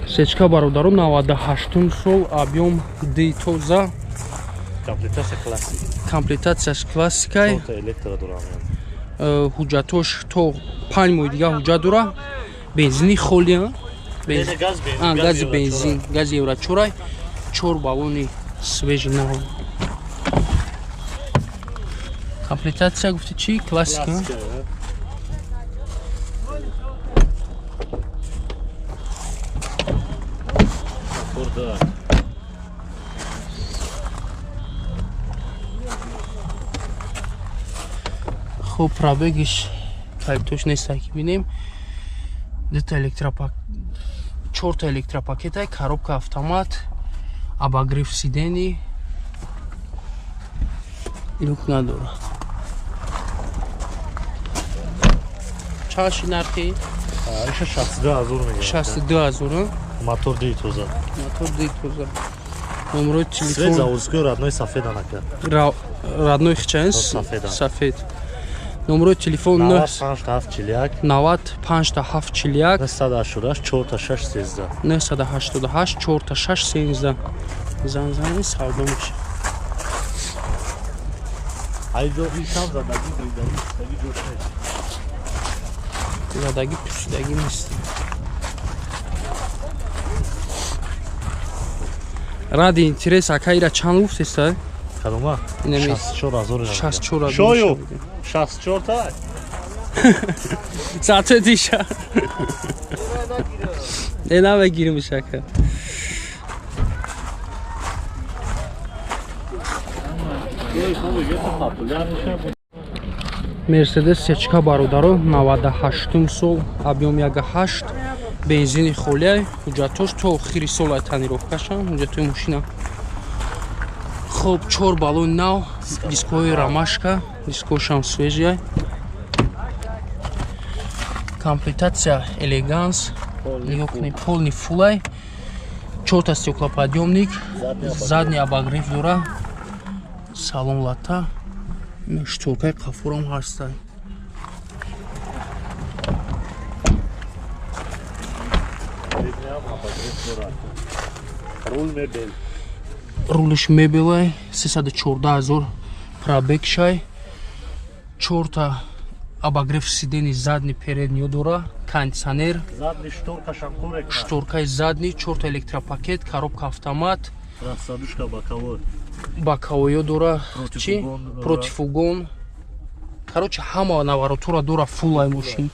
Сечка бародаро 98 сол, объем ди тоза. Комплектация классик. Комплектацияш классикай. Чорта электро дорам. Ҳуҷҷатош то 5 моҳи дига ҳуҷҷат дора. Бензини холи. Гази бензин, гази евро чорай. Чор баллони свежий нав. Комплектация гуфти чӣ? Классика. Хуб, пробегиш кайптош неста ки бинем. Дута электропак, чорта электропакетай, коробка автомат, обогрев сидений, люк надорад. Чанд ши нархи? Иша 62 000 мегирад. 62 000. Мотор ди тоза. Мотор ди тоза. Номерои Свет телефон. Заводской, родной сафед анака. Родной хчаин. Сафеда. Сафед. Номерои телефон 95 7 41 95 7 41 988 4 6 13. 988 4 6 13. Зан зани савдо меша. Айдо ишам задаги гридаги пусдаги ҷош нест. Задаги пусдаги нест. Ради интерес, ака, ира чанд гуфтеста? Кадома? Инами 64 000. 64 000. Шою 64 та. Зато диша. Не намегирим ака. Мерседес сечка бародаро 98 сол, объем 1,8, бензини холия, ҳуҷҷатош то охири сол ай тонировкашан, ҳуҷҷатои мошина. Хоб, чор баллони нав, дискҳои ромашка, дискҳошам свежий. Комплектация элеганс, нигоҳ кунед, полный фулай. Чорта стеклоподъемник, задний обогрев дора. Салон лата. Шторкаи қафурам ҳастай. Рул мебел. Рулиш мебелай, 314 000 пробег шай. Чорта обогрев сидений задний, передний дора, кондиционер, Задний шторкашам корректна. Шторкаи задний, чорта электропакет, коробка автомат, Рассадушка боковой. Боковойё дора, Против чи? угон дора. Против угон. Короче, ҳама наворотура дора, фулай мошин.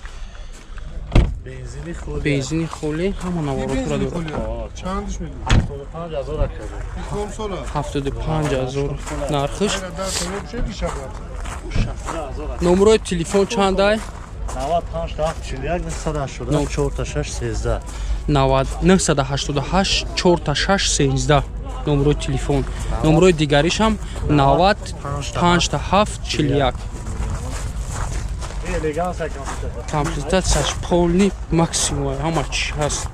Бензини холи. Бензини холи, ҳама наворотура дора. Чандиш медиҳӣ? 75 000 акаду. Ком сола? 75 000 нархиш. Дар сола шеди шаб. Номерои телефон чандай? 95 7 41 988 4 6 13. 988 4 6 13 номерои телефон. Номерои дигаришам 95 7 41. Элеганс комплектация. Комплектацияш полный максимум, ҳама чи ҳаст.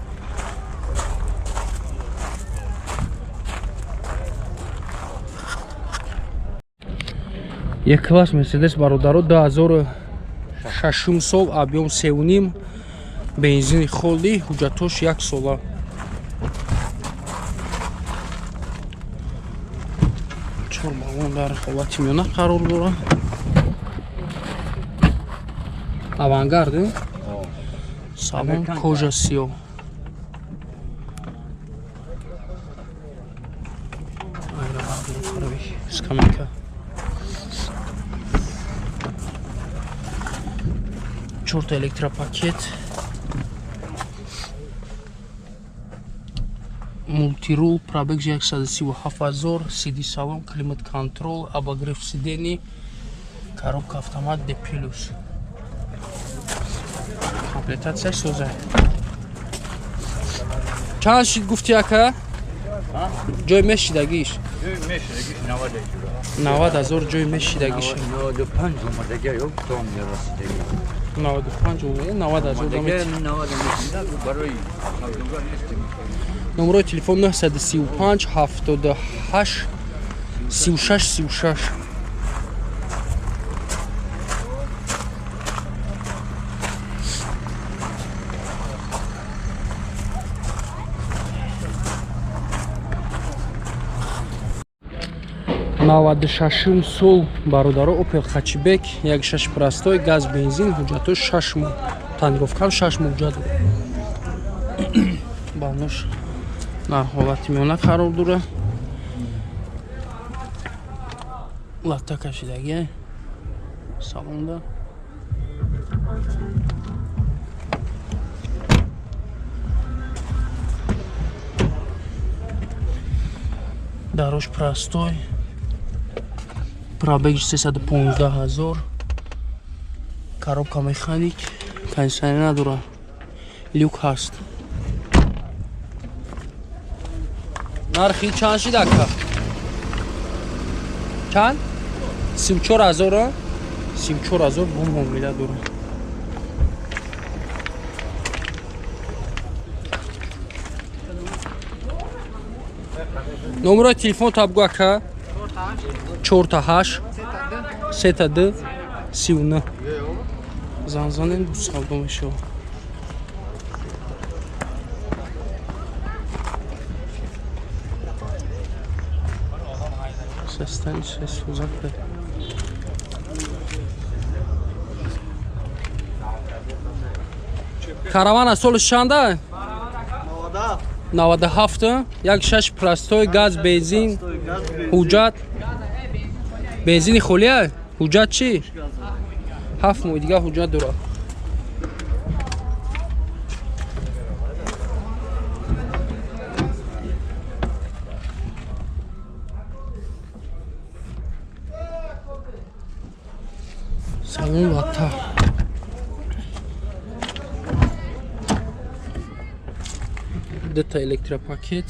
Як класс Мерседес бародаро 2006 сол, объем 3,5, бензини холи, ҳуҷҷатош як сола. Чор баллон дар ҳолати миёна қарор дорад. Авангард, э? Салон кожа сиёҳ. Скамейка. Чорта электропакет. Мултирул, пробег 137 000, CD салон, климат контрол, обогрев сидений, коробка автомат D+. Комплектация соза. Чанд шид гуфти, ака? Ҷой мешидагиш? Ҷой мешидагиш 90 ҷура. 90 000 ҷой мешидагиш. 95 омадага ё том расидаги. 95 омада, 90 000. Омадага 90 мешида, барои савдогар нестем. Номерои телефон 935 78 36 36. 96 сол бародаро Opel Hatchback 1.6 простой газ бензин ҳуҷҷатҳо 6 моҳ тонировкам 6 моҳ ҳуҷҷат дорад. Балнош дар ҳолати миёна қарор дорад. Латта кашидаги салонда. Дарош простой. Пробег 315 000. Коробка механик, кондиционер надорад. Люк ҳаст. Нархи чанд шид ака? Чанд? 34 000. 34 000 бу муомила дорад. Номерои телефон табгу ака? 48 32 39. Занзанем бу савдо мешавад. Сестани сесузак. Каравана соли чанда? 97 1.6 простой газ бензин ҳуҷҷат бензини холия ҳуҷҷат чӣ? 7 моҳ дига ҳуҷҷат дорад. Салон латта. Дута электропакет.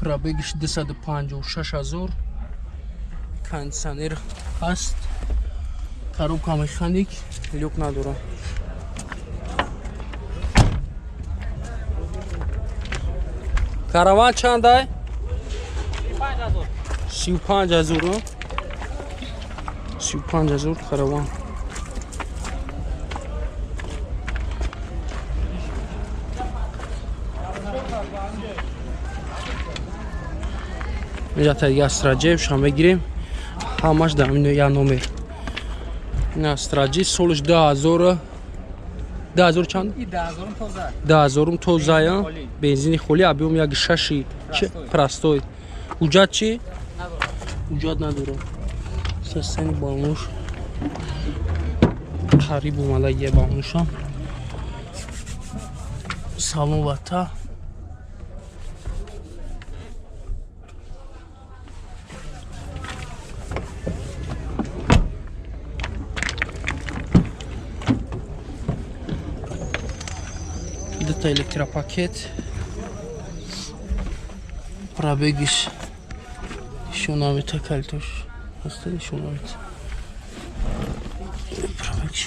Пробегиш 256 000. Кондиционер ҳаст. Коробка механик, люк надорад. Караван чандай? 35 000. 35 000 караван. Инҷа дига Астраҷев шам мегирем. Ҳамаш дар як номер. Ин Астраҷи солиш 2000 2000 чанд? 2000 тоза, бензини холи, объем 1.6 простой. Ҳуҷҷат чӣ? Ҳуҷҷат надорад. Састани балнуш қариб омадагия балнушам. Салон вата. Дута электропакет. Пробегиш нишон намета калтош. Ҳаста нишон намета. Пробегиш.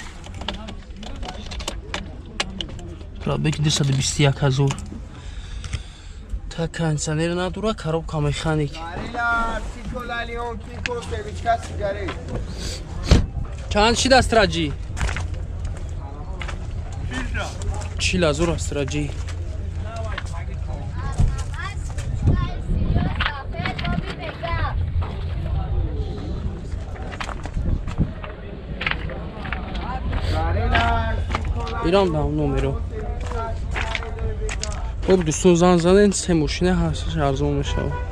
Пробег 221 000. Та кондиционер надора, коробка механик. Чанд шид Астраҷи? 40 000 Астраҷи. Ирам да номеро. Хоб дӯстон занг занед, се мошина ҳасташ арзон мешавад.